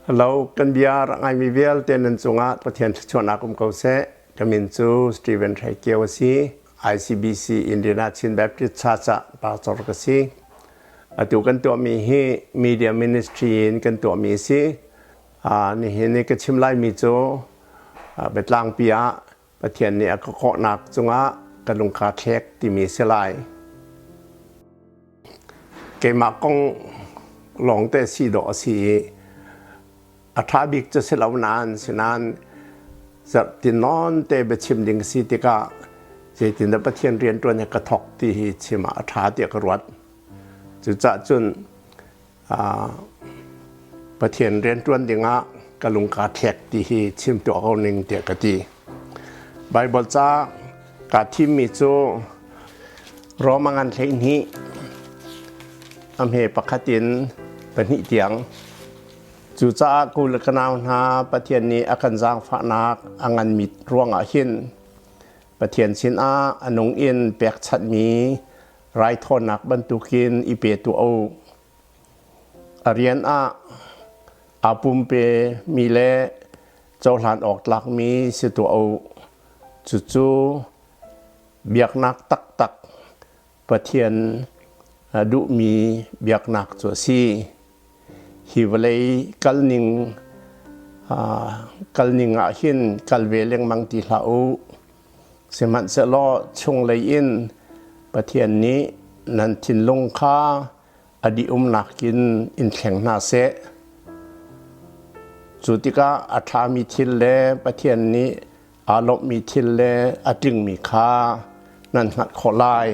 Hello, kan bia rak ngaimi vialte nan cungah Pathian thluachuahnak um ko seh. Ka min cu Stephen Hre Kio a si. ICBC Indiana Chin Baptist Church ah pastor ka si. Atu kan tuahmi hi Media Ministry in kan tuahmi a si. Nihin i ka chim laimi cu biatlangpi ah Pathian nih a ka kawhnak cungah ka lung kaa thlek timi a si lai. Keimah kong lawngte si dawh a si i a ṭha bik cu si lo nain sinain zarhtin nawn te biachim ding si tikah zeitindah Pathian rianṭuan hi ka thawk ti hi chim ah a ṭha tiah ka ruat. Cucaah cun Pathian rianṭuan dingah ka lung kaa thlek ti hi chim tuah ko ning tiah ka ti. Baibal ca kaa thimmi cu Roma ngan 12 a hme pakhat in pahnih tiang. Cucaah ku le ka nau hna Pathian nih a kan zaangfahnak a nganmi ruangah hin Pathian sinah a nung in pekchanhmi raithawinak bantukin i pe tuah u. A rian ah aa pumpe mi le cohlan awk tlakmi si tuah u. Cucu biaknak taktak Pathian duhmi biaknak cu a si. Hi vawlei kalning kalning ah hin kal ve lengmang ti hlah u. Sihmanhsehlaw chunglei in Pathian nih nan thinlung kha a dihumnak in in thleng hna seh. Cu tikah a ṭhami thil le Pathian nih aa lawmhmi thil le a tlingmi kha nan hngalh khawh lai,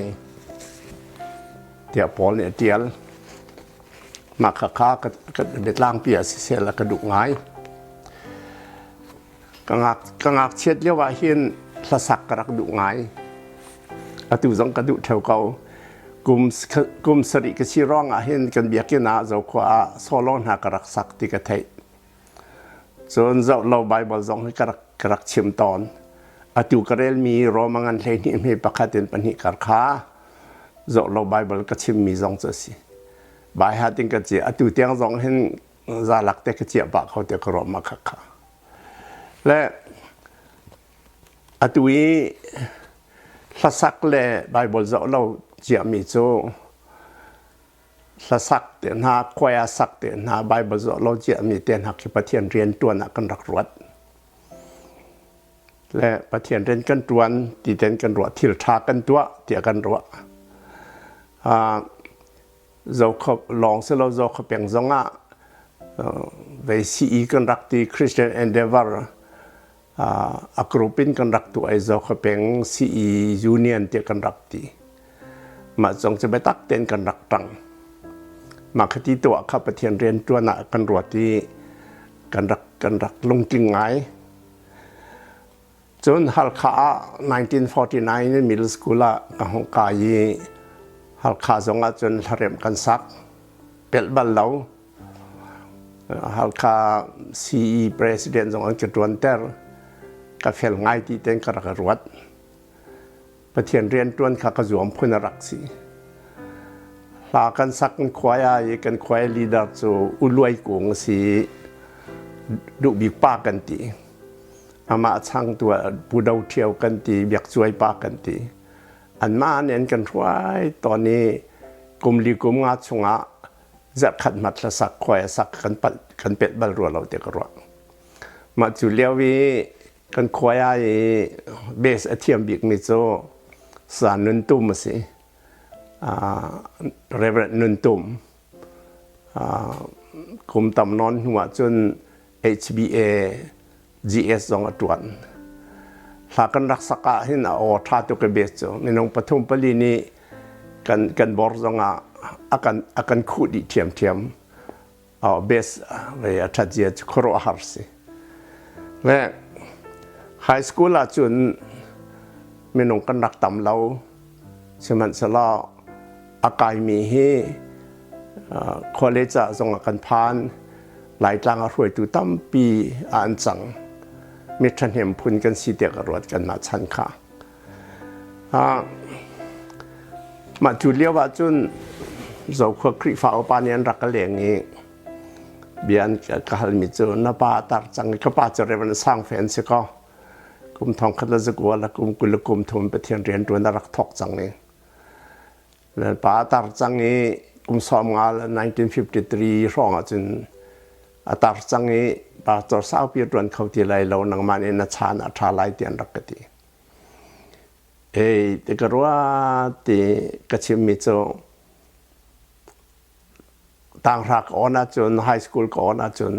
tiah Paul nih a ṭial. Mah khakha ka biatlangpi ah siseh la ka duh ngai. Ka ngakchiat lio ah hin hlasak ka rak duh ngai. Atu zong ka duh ṭheo ko. Kum, kum sarih ka si ruang ah hin kan biakinn ah Zokhua ah solo hna ka rak sak ti ka theih. Cun zoh lo Bible zong hi ka rak, ka rak chim tawn. Atu ka relmi Roma ngan 12 hme pakhat in pahnih kar kha zoh lo Bible ka chimmi zong cu a si. Bai hat in ka ci. Atu tiang zong hin zalak te ka ciah pah kho te ka ruah ma kha kha. Le atu i hlasak le Bible zoh lo ciami cu hlasak te hna, choir sak te hna, Bible zoh lo ciami te hna khi Pathian rian ṭuan ah kan rak ruat. Le Pathian rian kan ṭuan ti ten kan ruah, thil ṭha kan tuah tiah kan ruah. Zokhop lawng si lo Zokhop peng zongah vei CE kan rak ti Christian Endeavor a group in kan rak tuah i Zokhop peng CE Union tiah kan rak ti. Mah zong cu biatak tein kan rak ṭang. Mah khati tuah kha Pathian rian ṭuan ah kan ruat i kan rak kan rak lungtling ngai. Cun Halkha ah 1949 in middle school ah ka hung kai i Halkha zong ah cun hlaremh kan sak. Pelh bal lo. Halkha CE president zong an ka ṭuanter. Ka fel ngai ti ten ka rak ruat. Pathian rianṭuan kha ka zuam phun a rak si. Hla kan sak kan khuai ah i kan khuai leader cu U Luai Kung a si i duh bik pa kan ti. Amah changtu ah Pu Do Ṭhio kan ti, Biak Cuai pa kan ti. Anmah nih an kan hruai tawn i kum li kum nga chungah zarhkhat hmat hlasak khuai a sak kan palh kan pelh bal rua lo tiah ka ruah. Mah cu lio i Kan khuai ah i base a thiam bikmi cu Sa Nun Tum a si. Reverend Nun Tum. Kum tam nawn hnu ah cun HBA GS zong a ṭuan. Hla kan rak sak ah hin a aw ṭha tuk i base cu minung pathum pali nih kan kan bor zong ah a kan a kan khuh dih ṭhiamṭhiam. Best ve a ṭhat zia cu khuaruahhar si. Le high school ah cun minung kan rak tam lo. Sihmanhsehlaw a kaimi hi college ah zong ah kan phan. Laitlang a hruaitu tampi ah an cang. Mi ṭhahnem phun kan si tiah ka ruat kanmah chan kha. Mah cu lio ah cun Zokhua Khrihfa upa nih an rak ka leng i Bia an ka halmi cu na pa a tar cang i ka pa cu Reverend Sang Fe an si kaw kum thong khat le zakua le kum 20 le kum thum Pathian rian ṭuan a rak thawk cang i le pa a tar cang i kum 15 le 1953 hrawng ahcun a tar cang i pastor saupi a ṭuan kho ti lai lo, nangmah nih na chan a ṭha lai ti an rak ka ti. Ei ti ka ruah ti ka chimmi cu tanghra ka on ahcun, high school ka on ahcun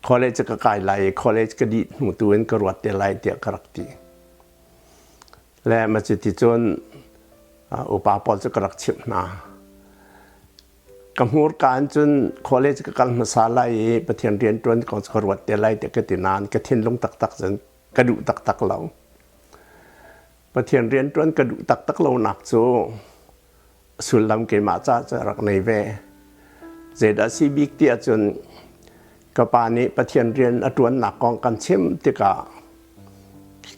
college ka kai lai i college ka dih hnu tu in ka ruat te lai tiah ka rak ti. Le ma cu ti cun upa pawl cu ka rak chimh hna. Ka hmurka in cun college ka kal hmasa lai i Pathian rianṭuan kong cu ka ruat te lai tiah ka ti nain ka thinlung taktak cun ka duh taktak lo. Pathian rianṭuan ka duh taktak lonak cu sullam keimah caah cu a rak nei ve. Zeidah si bik ti ahcun ka pa nih Pathian rian a ṭuannak kong kan chim tikah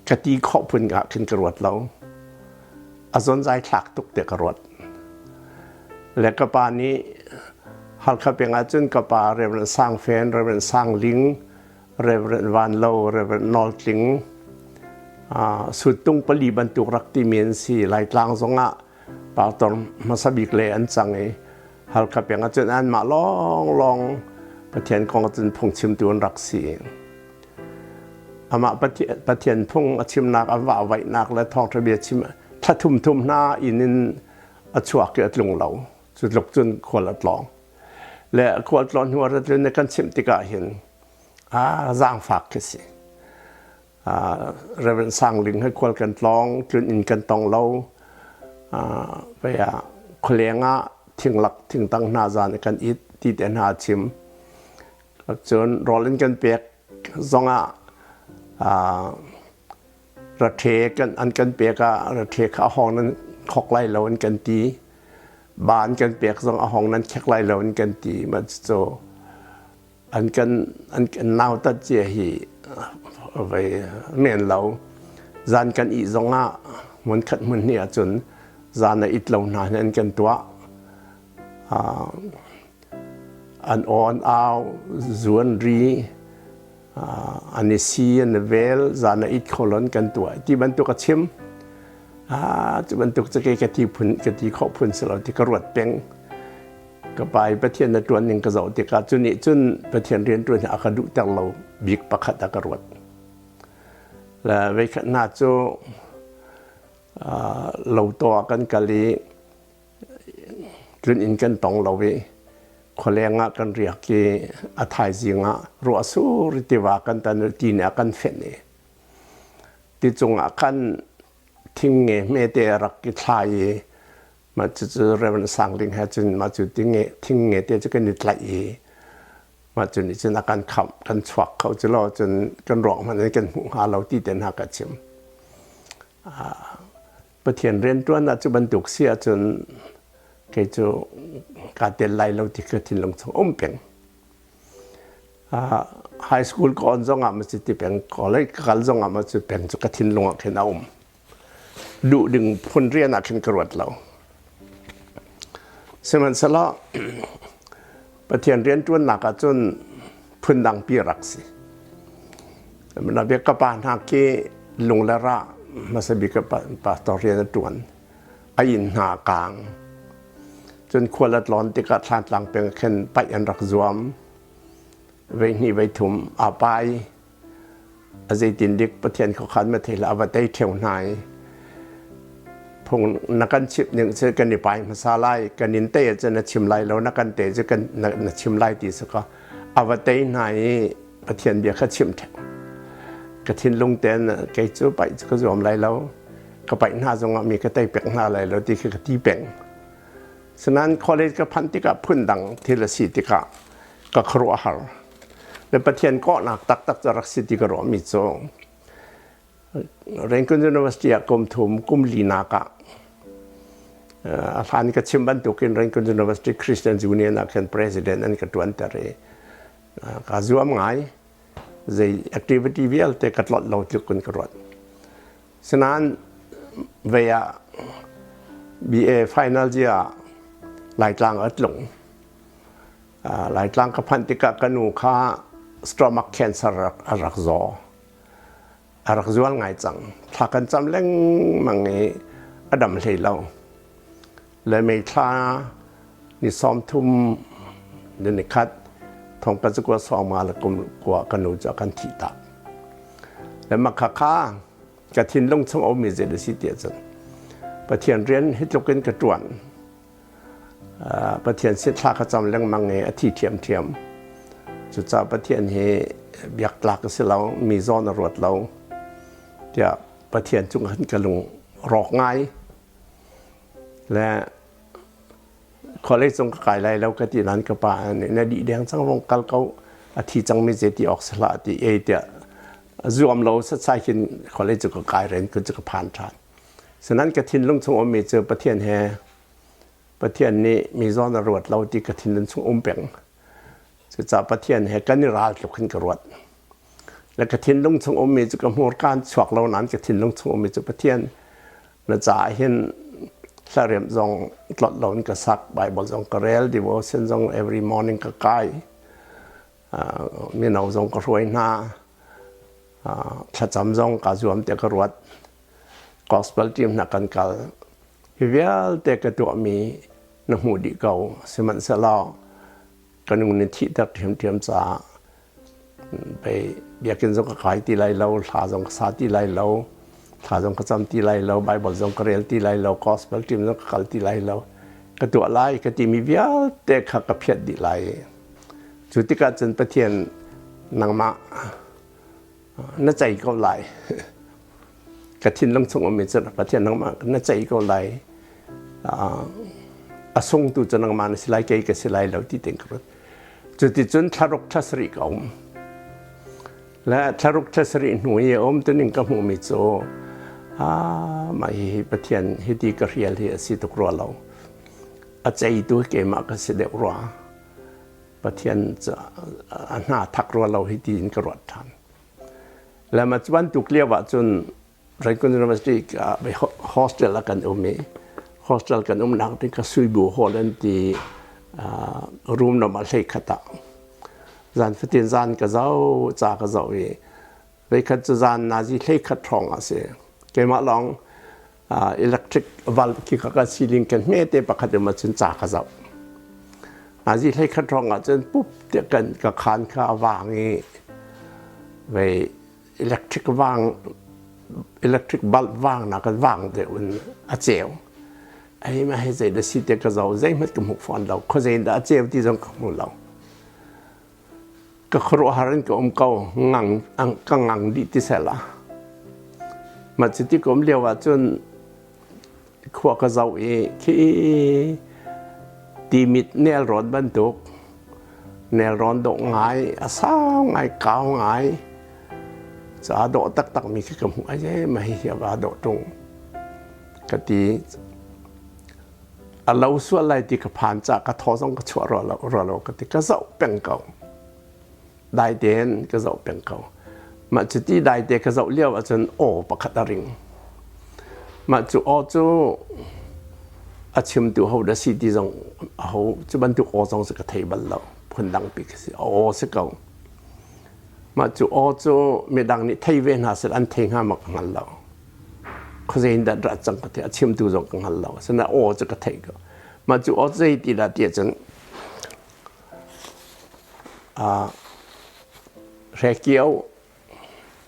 ka ti khawh phun ah khin ka ruat lo. A zonzai thlak tuk tiah ka ruat. Le ka pa nih Halkha peng ahcun ka pa Reverend Sang Fen, Reverend Sang Ling, Reverend Van Lo, Reverend Nawl Tling, suttung pali bantuk rak timi an si. Laitlang zongah pastor hmasa bik le an cang i Halkha peng ahcun anmah lawnglawng Pathian kong ahcun phungchimtu an rak si. Amah Pathian phung a chimnak, a vahvaihnak le thawngṭha bia chim thla thum thum hna inn in a chuak i a tlung lo. Cu tluk cun khual a tlawng. Le khual tlawn hnu a rat le kan chimh tikah hin a zaangfak khi si. Reverend Sang Ling he khual kan tlawng, tlun inn kan tong lo. Vei ah khualeng ah thinglak thingtang hna zan kan it ti te hna chim. Cun rawl in kan pek zongah rathe kan an kan pek ah rathe kha a hawng nan khok lai lo an kan ti. Ba an kan pek zong a hawng nan khek lai lo an kan ti. Ma cu an kan an kan nautat cia hi vei men lo. Zan kan ih zongah hmun khat hmun hnih ahcun zan a it lo hna hin an kan tuah. An aw an au, zu an ri, an i si, an i vel, zan a it kho lo an kan tuah ti bantuk a chim. Cu bantuk cu kei ka ti phun ka ti khawh phun si lo ti ka ruat peng. Ka pa i Pathian na ṭuan ning ka zoh tikah cu nih cun Pathian rianṭuan hi a ka duhter lo bik pakhat a ka ruat. Le veikhat hna cu loto ah kan kal i tlun inn kan tong lo i khualeng ah kan riak i a thaizing ah ruah sur i tiva kan tan i ti nih a kan fenh i ti cungah khan thing nge hmete a rak i thlai i Mah cucu Reverend Sang Ling he cun mah cu thing nge te cu kan i tlaih i mah cu nih cun a kan khamh, kan chuak kho cu lo cun kan ruak hmanh in kan hmuh hnga lo ti te hna ka chim. Pathian rianṭuan ah cu bantuk si ahcun kei cu kaa tel lai lo ti ka thinlung chung um peng. High school ka on zong ah ma cu ti peng, college ka kal zong ah ma cu peng cu ka thinlung ah khin a um. Duh ding phun rian ah khin ka ruat lo. Sihmanhsehlaw Pathian rianṭuannak ah cun phundang pi rak si. Na bia ka pa hna khi lung le rah hmasa bik pastor rian a ṭuan. A inn hna a kaang. Cun khual a tlawn tikah Thlantlang peng khin paih an rak zuam. Vei hnih vei thum aa pai. A zeitin dik Pathian khuakhan ma thei hlah, a va tei ṭheo hna i phung na kan chimh ning cu kan i pai hmasa lai, kan in tei ahcun na chim lai lo, na kan tei cu kan na chim lai ti si ka a va tei hna i Pathian bia kha chim ṭheo. Ka thinlung tein kei cu paih cu ka zuam lai lo, ka paih hna zongah mi ka tei pek hna lai lo ti khi ka ti peng. Sinain college ka phanh tikah phundang thil a si tikah ka khuaruahhar. Le Pathian kawhnak taktak cu rak si ti ka ruahmi cu Rangoon University ah kum thum kum linak ah a hlan ka chim bantukin Rangoon University Christian Union ah khan president an ka ṭuanter i kaa zuam ngai. Zei activity vialte ka tlolh lo tluk in ka ruat. Sinain vei ah BA final year ah Laitlang a tlung. Laitlang ka phanh tikah ka nu kha stomach cancer a rak zaw. A rak zual ngai cang. Thla kan cam lengmang i a dam hlei lo. Le May thla ni 30 ni nikhat thong ka zakua sawma le kum kua ka nu cu a kan thih tak. Le mah khakha ka thinlung chung a ummi zei a si tiah cun Pathian rian hi tluk in ka ṭuan. Pathian sin thla ka cam lengmang i a thi ṭhiamṭhiam. Cucaah Pathian hi biak tlak a si lo, mi zawn a ruat lo tiah Pathian cung khan ka lung rawk ngai. Le college zong ka kai lai lo ka ti nain ka pa nih na dih deng cang vong kal ko a thi cangmi zei ti awk si hlah ti ei tiah zuam lo satsai khin college cu ka kai ren kun cu ka phan ṭhan. Sanan ka thinlung chung ummi cu Pathian he Pathian nih mi zawn a ruat lo ti ka thinlung chung um peng. Cucaah Pathian he kan i ral tluk hin ka ruat. Le ka thinlung chung ummi cu ka hmurka in chuak lo nain ka thinlung chung ummi cu Pathian na caah hin hlaremh zong tlolh lo in ka sak, Bible zong ka rel, devotion zong every morning ka kai, mino zong ka hruai hna, thlacam zong ka zuam tiah ka ruat. Gospel team hna kan kal. Hi vialte ka tuahmi na hmuh dih ko. Sihmanhsehlaw ka nu nih thihter ṭhiamṭhiam caah pei biakinn zong ka kai ti lai lo, hla zong ka sa ti lai lo, thla zong ka cam ti lai lo, Bible zong ka rel ti lai lo, gospel team zong ka kal ti lai lo. Ka tuah lai ka timi vialte kha ka phiat dih lai. Cu tikah cun Pathian nangmah na cei ko lai. Ka thinlung chung ummi cu Pathian nangmah na cei ko lai. A sungtu cu nangmah na si lai, kei ka si lai lo ti ting ka ruat. Cuticun thlaruk thla sarih ka um. Le thlaruk thla sarih hnu i a um tuning ka hmuhmi cu mah hihi Pathian hiti ka hrial hi a si tuk rua lo. A ceitu keimah ka si deuh rua. Pathian cu a hna thak rua lo hi tiin ka ruat ṭhan. Le mah cu bantuk lio ah cun Rangoon University hostel ah kan um i hostel kan umnak ding ka Suibu Hall an ti room number 11 ah zan fatin zan ka zoh ca ka zoh i voikhat cu zan nazi 11 hrawng ah si keimah lawng electric valve khi ka ceiling kan hmete pakhat um ahcun ca ka zoh. Nazi 11 hrawng ahcun pup tiah kan ka khan kha a vang i vei electric vang electric bulb vang na kan vang deuh in a ceu. Ai ma hei zei da si te ka zoh zeihmanh ka hmuh fawn lo khuazei dah a ceu ti zong ka hmu lo. Ka khuaruahhar in ka um ko ngang ka ngang dih ti sehla. Mah cuti ka um lio ahcun khua ka zoh i khi timit nelrawn bantuk nelrawn dawh ngai a sau ngai kau ngai ca dawh taktak mi khi ka hmuh ai mah hihi a va dawh ṭung ka ti. A lo sual lai ti ka phan caah ka thaw zong ka chuah rua lo, rua lo ka ti ka zoh peng ko. Dai tein ka zoh peng ko. Mah cuti dai te ka zoh lio ahcun aw pakhat a ring. Mah cu aw cu a chimtu ho dah si ti zong ho cu bantuk aw zong cu ka thei bal lo. Phundang pi ka si. Aw si ko. Mah cu aw cu midang nih thei ve hna seh an thei hnga maw ka hngal lo. Khuazei in dah rat cang ka ti a chimtu zong ka hngal lo. Asinain aw cu ka theih ko. Mah cu aw zei ti dah ti ahcun Hre Kio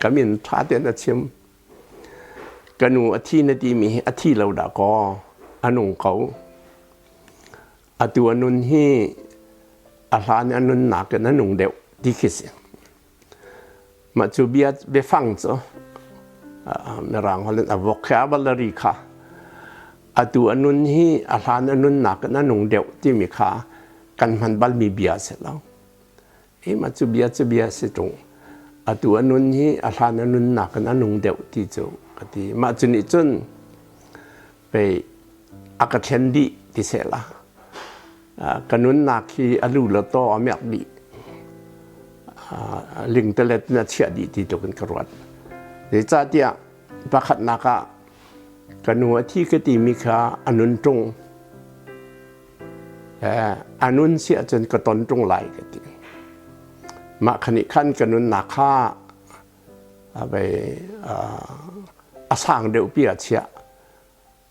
ka min ṭha tein a chim. Ka nu a thi na timi hi a thi lo dah kaw a nung ko. Atu a nun hi a hlan a nunnak in a nung deuh ti khi si. Mah cu bia biafang cu Mirang holh in a vocabulary kha atu a nun hi a hlan a nunnak in a nung deuh timi kha kan hman balmi bia a si lo. Hi mah cu bia cu bia si ṭung. Atu a nun hi a hlan a nunnak in a nung deuh ti cu ka ti. Mah cu nih cun pei a ka thlen dih ti sehla. Ka nunnak hi a lu le taw a miak dih. Lingtalet in a chiah dih ti tluk in ka ruat. Zeicahtiah pakhatnak ah ka nu a thi ka timi kha a nun ṭung. A nun si ahcun ka ton ṭung lai ka ti. Mah khan nih khan ka nunnak kha a sang deuh pi ah chiah.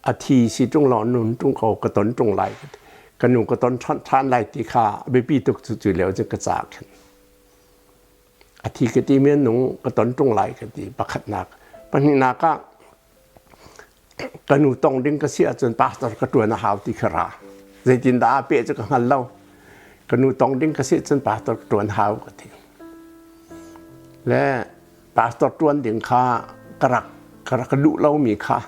A thi si ṭung law nun ṭung ko ka ton ṭung lai ka ti. Ka nu ka ton ṭhan lai ti kha biapi tuk cu cu lio cu ka ca khin. A thi ka ti mi nung ka ton ṭung lai ka ti pakhatnak. Pahnihnak ah ka nu tong ding ka si ahcun pastor ka ṭuan a hau ti kha ra. Zeitindah aa peh cu ka hngal lo. Ka nu tong ding ka si ahcun pastor ka ṭuan hau ka ti. Le pastor ṭuan ding kha ka rak ka rak duh lomi kha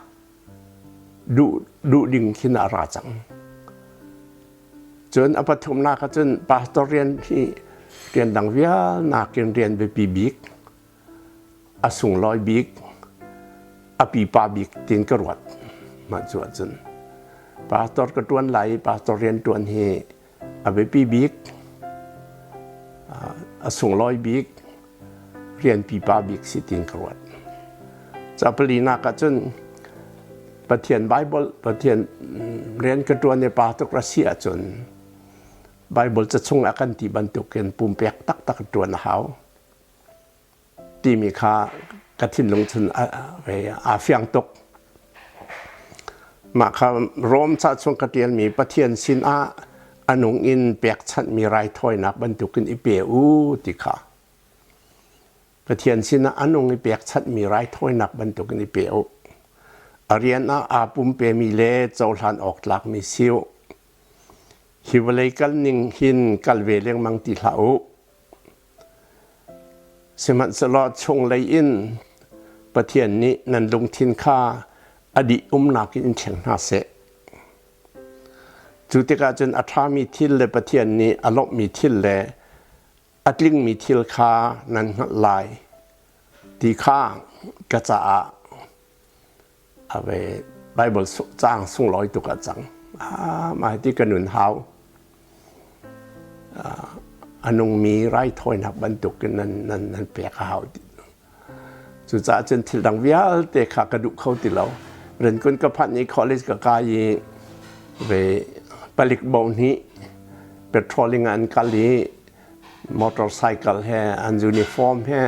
duh duh ding khin a ra cang. Cun a pathumnak ahcun pastor rian hi rian dang vial nakin rian biapi bik a sunglawi bik, a pipa bik tiin ka ruat. Mah cu ahcun pastor ka ṭuan lai i pastor rian ṭuan hi a biapi bik, a sunglawi bik, rian pipa bik si tiin ka ruat. Ca palinak ahcun Pathian Bible, Pathian rian ka ṭuan i pa tuk ra si ahcun Bible ca chung a kan ti bantukin pumpek taktak ṭuan a hau. Timi kha ka thinlung cun aa fiang tuk. Mah kha Rom ca chung ka ṭialmi Pathian sinah a nung in pekchanhmi raithawinak bantukin i pe u ti kha. Pathian sinah a nung i pekchanhmi raithawinak bantukin i pe u. A rian ah aa pumpemi le cohlan awk tlakmi si u. Hi vawlei kal ning hin kal ve lengmang ti hlah u. Sihmanhsehlaw chunglei in Pathian nih nan lungthin kha a dih umnak in thleng hna seh. Cu tikah cun a ṭhami thil le Pathian nih a lawmhmi thil le a tlingmi thil kha nan hngalh lai ti kha ka caah a ve Baibal caang sunglawi tuk a cang. Mah ti ka nun hau. A nungmi raithawinak bantukin nan nan nan pek a hau. Cucaah cun thil dang vialte kha ka duh kho ti lo. Rinkun ka phanh i college ka kai i ve palik bo nih patrolling an kal i motorcycle he an uniform he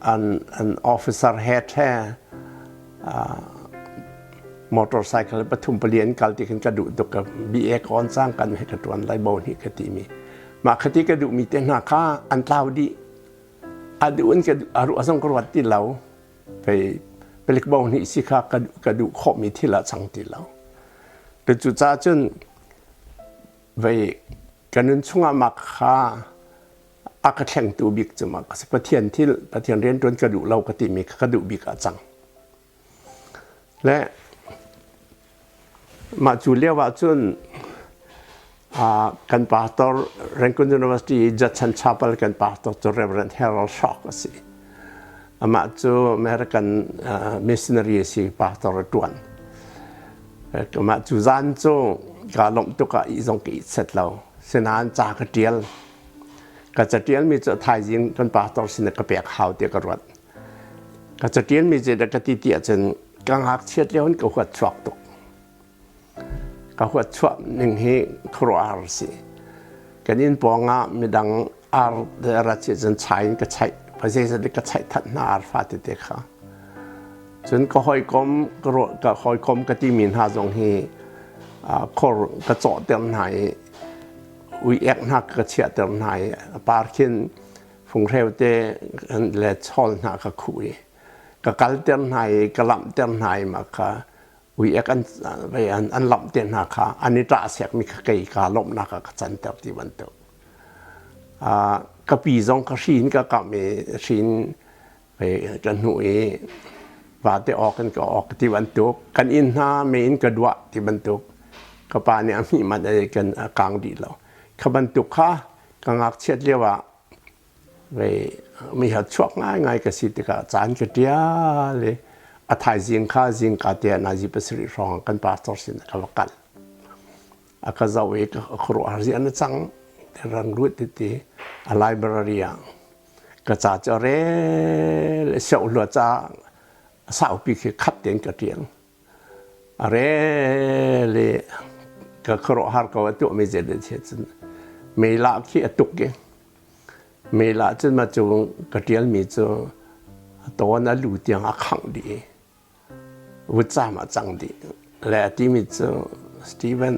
an an officer head he motorcycle pathum pali an kal ti khin ka duh tuk ka BA kawn cang kan he ka tuan lai bo nih ka ti mi mah khati ka duh mi te hna kha an tlau dih a duh in ka a ruah zong ka ruat ti lo pei pelik bo nih si kha ka ka duh khawh mi thil ah cang ti lo cu ca cun vei Ka nun chungah mah kha a ka thlengtu bik cu mah ka si. Pathian thil, Pathian rianṭuan ka duh lo ka timi kha ka duh bik ah cang. Le mah cu lio ah cun kan pastor Rangoon University Judson Chapel kan pastor cu Reverend Harold Shock a si. Amah cu American missionary a si, pastor a ṭuan. Mah cu zan cu kaa lawmh tuk ah ih zong ka it set lo. Sinain ca ka ṭial. Ka caṭialmi cu thaizing kan pastor sin ah ka pek hau tiah ka ruat. Ka caṭialmi zeidah ka ti ti ahcun ka ngakchiat lio in ka huat chuak tuk. Ka huat chuah ning hi khuaruahhar a si. Kan inn pawng ah midang ar rat si cun chai in ka chaih. Zeizat ka chaih that hna ar fa tete kha. Cun ka hawikom ka hawikom ka timi hna zong hi khor ka cawhter hna i ui ek hna ka chiahter hna i a par khin funghreu te le chawl hna ka khuh i ka kalter hna i ka lamhter hna i mah kha ui ek an an lamh te hna kha an i ṭah siakmi kha kei kaa lawmhnak ah ka canter ti bantuk. Ka pi zong ka hri in ka kamh i hri in kan hnuh i vate awk in ka awk ti bantuk kan inn hna mei in ka duah ti bantuk ka pa nih a hmih manh ai kan a kang dih lo kha bantuk kha ka ngakchiat lio ah vei mi ha chuak ngaingai ka si tikah caan ka ṭial i a thaizing kha zingka te ah nazi pasarih hrawng kan pastor sin ka va kal a ka zoh i ka khuaruahhar zi an cang rang lut ti a library ah Ka ca cu a rel i siohlua ca a saupi khi khat tein ka ṭial. A rel i Ka khuaruahhar ko a tuahmi zeidah si cun meilah khi a tuk i meilah cun mah cu ka ṭialmi cu a tawn a lu tiang a khangh dih i vutcaam a cang dih. Le a timi cu Steven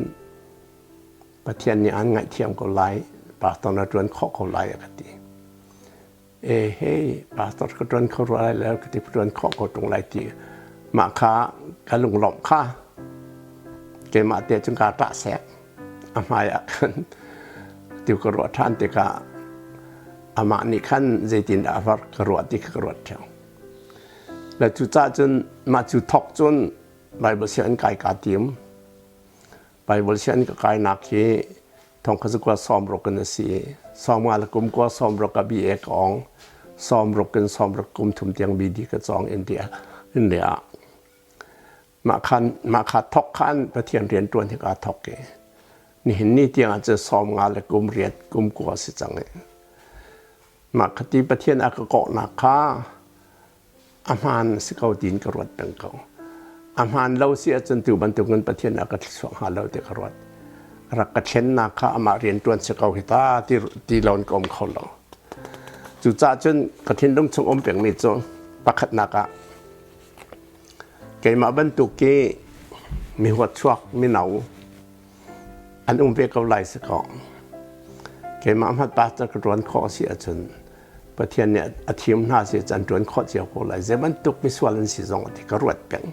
Pathian nih aan ngaihthiam ko lai, pastor na ṭuan khawh ko lai a ka ti. E hei, pastor ka ṭuan kho rua lai lo ka ti ṭuan khawh ko ṭung lai ti. Mah kha ka lunglawmh kha keimah te cun kaa ṭah sek. A hmai ah khan tu ka ruah ṭhan tikah amah nih khan zeitindah a var ka ruah ti kha ka ruat ṭheo. Le cucaah cun mah cu thawk cun Baibal sianginn kai kaa tim. Baibal sianginn ka kainak hi thong kha kua 60 in a si. 50 le kum kua 60 ka BA ka ong. 60 in 60 kum thum tiang BD ka cawng India India ah. Mah khan mah kha thok khan Pathian rian ṭuan hi kaa thok i nihin ni tiang ah cun 50 le kum riat kum kua si cang i mah khati Pathian a ka kawhnak kha a hmaan si ko tiin ka ruat peng ko. A hmaan lo si ahcun tu bantukin Pathian a ka thluachuah hnga lo ti ka ruat. Rak ka thlennak kha amah rian ṭuan si ko hi ta ti, ti loin ka um kho lo. Cucaah cun ka thinlung chung um pengmi cu pakhatnak ah keimah bantuk i mi huatchuak mino an um ve ko lai si kaw keimah hmat pastor ka ṭuan khawh si ahcun Pathian nih a thim hna si can ṭuan khawh cio ko lai. Zei bantuk misual an si zong ti ka ruat peng.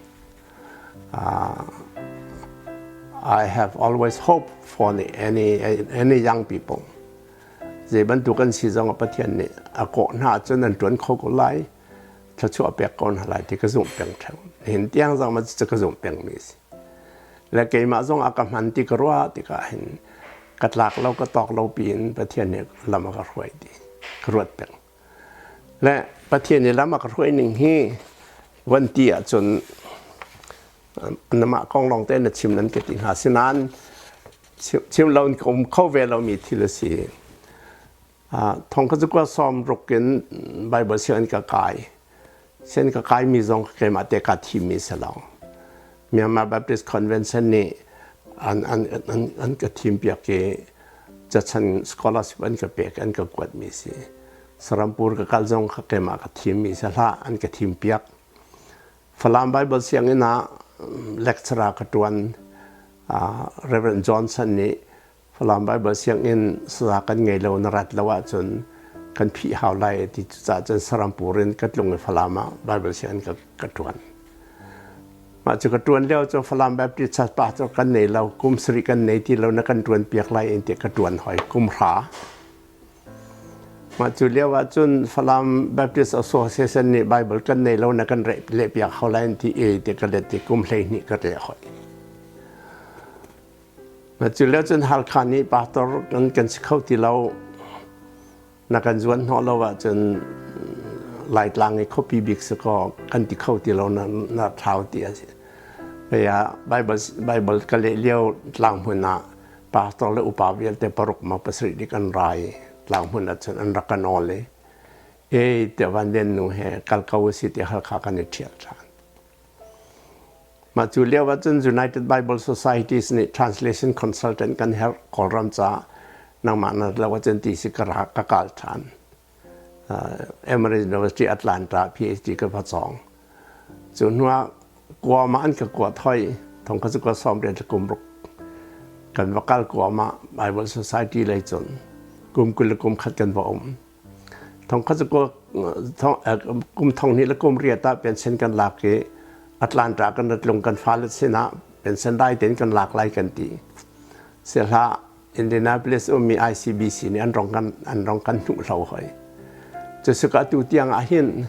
I have always hope for any, any young people. Zei bantuk an si zong Pathian nih a kawh hna cun an ṭuan kho ko lai. Thluachuah pek ko hna lai ti ka zumh peng ṭheo. Hin tiang zong ma cu ka zumh peng mi si. Le keimah zong a ka hman ti ka ruah tikah hin ka tlak lo ka tawk lo piin Pathian nih lam a ka hruai ti ka ruat peng. Le Pathian nih lam a ka hruai ning hi van ti ahcun namah kong lawng te na chim nan ka ti hnga sinain chim lo in ka um kho ve lomi thil a si. Thong kha cu kua sawm ruk in Bible sianginn ka kai. Sianginn ka kaimi zong keimah te kaa thimmi si lo. Myanmar Baptist Convention nih an, an, an, an ka thimpiak i cachan scholarship an ka pek an ka kuatmi si. Sarampur ka kal zong kha keimah ka thimmi si hlah an ka thimpiak. Falam Bible sianginn ah lecturer ka ṭuan. Reverend Johnson nih Falam Bible sianginn saza kan ngei lo na rat lo ahcun kan phih hau lai ti cucaah cun Sarampur in ka tlung i Falam ah Bible sianginn ka, ka ṭuan. Mah cu ka ṭuan lio cu Falam Baptist Church pa cu kan nei lo kum sarih kan nei ti lo na kan ṭuan piak lai in ti ka ṭuan hoi kum hra. Mah cu lio ah cun Falam Baptist Association nih Bible kan nei lo na kan leh piak hau lai in ti e ti ka let ti kum 12 ka leh hoi. Cu lio cun Halkha nih pastor kan kan si kho ti lo. Na kan zuan hnawh lo ahcun Laitlang i khuapi bik si kaw kan ti kho ti lo na na thlau ti a si. Hei ah Bible Bible ka leh lio tlang hmun ah pastor le upa vialte paruk ma pasarih dik an ra i tlang hmun ah cun an rak kan awl i ei tiah Van Lian nu he kal ko u si ti Halkha kan i ṭhial ṭhan. Mah cu lio ahcun United Bible Societies nih translation consultant kan herh Kawlram caah nangmah na lo ahcun ti si ka ra ka kal ṭhan. Emory University Atlanta PhD ka va cawng. Cu hnuah Guam ah an ka kuat hoi thong kha cu ka sawm rian kum ruk kan va kal Guam ah Bible Society lei cun kum 20 le kum khat kan va um. Thong kha cu kum thong hnih le kum riat ah pension kan lak i Atlanta kan rat lung kan fale sinah pension dai tein kan lak lai kan ti. Sehla Indianapolis ummi ICBC nih an rong kan an rong kan hnuh hlo hoi. Cusuka tu tiang ah hin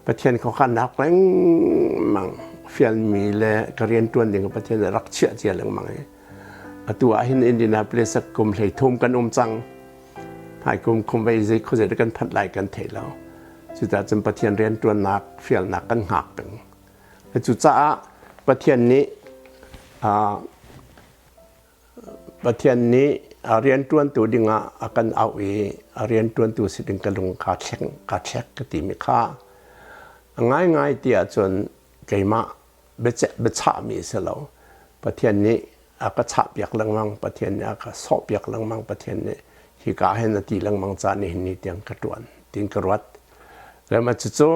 Pathian khuakhannak lengmang fialmi le ka rian ṭuan ding Pathian rak chiah cia lengmang i atu ah hin Indianapolis kum 13 kan um cang. Hmaikum kum vei zei khuazei kan phanh lai kan thei lo. Cucaah cun Pathian rianṭuannak fialnak kan hngak peng. Cucaah Pathian nih Pathian nih a rianṭuantu dingah a kan auh i a rianṭuantu si ding ka lung kaa thleng kaa thlek ka timi kha a ngaingai ti ahcun keimah biachahmi a si lo. Pathian nih a ka chahpiak lengmang, Pathian nih a ka sawhpiak lengmang, Pathian nih hika hin a ti lengmang ca nihin ni tiang ka ṭuan tiin ka ruat. Le mah cucu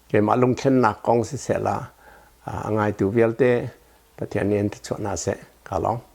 keimah lungthlennak kong siseh la a ngaitu vialte Pathian nih an thachuah hna seh. Ka lawm.